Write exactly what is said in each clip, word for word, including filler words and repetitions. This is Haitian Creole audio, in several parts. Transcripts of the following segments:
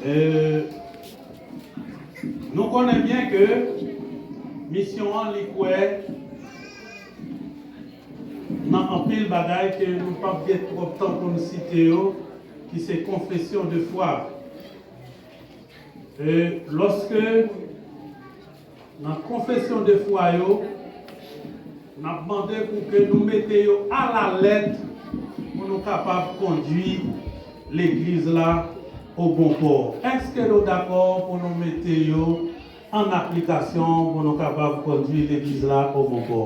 E, nou konnen byen ke misyon an, li kwè nan anpil bagay ke nou p ap gen twòp tan pou n site yo, ki se konfesyon de fwa. E lòske nan konfesyon de fwa yo, n ap mande pou ke nou mete yo alalèt pou nou kapab kondui legliz la o bon pò. Èske nou dakò pou nou mete yo an aplikasyon pou nou kapab kondui legliz la o bon pò?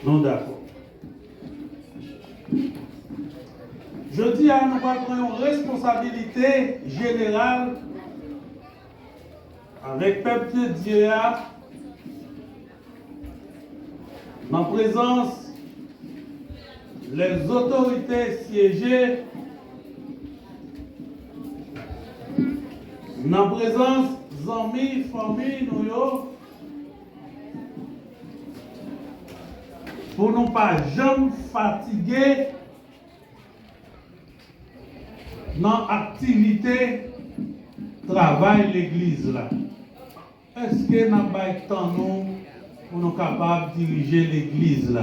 Nou dakò. Jodi a, nou pral pran yon responsabilite jeneral avèk pèp de Dye a, nan prezans lèzotorite syéger, nan prezans zanmi, fanmi nou yo, pou nou pa janm fatige nan aktivite travay legliz la. Èske n ap bay tan nou pou nou kapab dirije legliz la?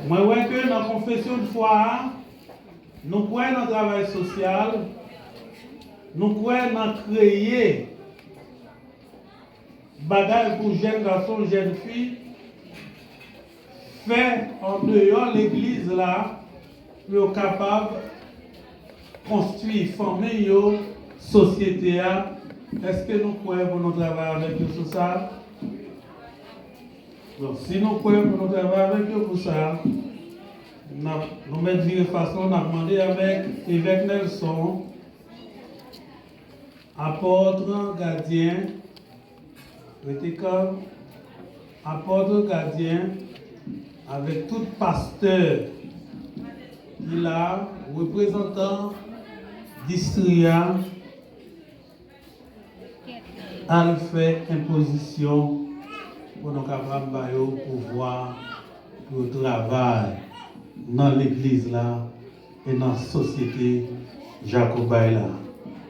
Mwen wè ke nan konfesyon de fwa a, nou kwè nan travay sosyal, nou kwè nan kreye bagay pou jèn gason, jèn fi fè andeyò legliz la, pou yo kapab konstwi fanmi yo, sosyete a. Èske nou kwè pou nou travay avèk yo sou sa? Donk, si nou kwè pou nou travay avèk yo pou sa, n ap, nou mèt vire fas nou, n ap mande avèk Evèk Nelson, apòt, gadyen, rete kalm, apòt, gadyen, avèk tout pastè ki la, reprezantan distri a, al fè enpozisyon pou nou kapab ba yo pouvwa pou yo travay nan legliz la e nan sosyete Jakobay la,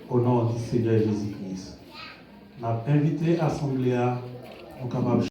o non di Senyè Jezi Kris. N ap envite asanble a pou kapab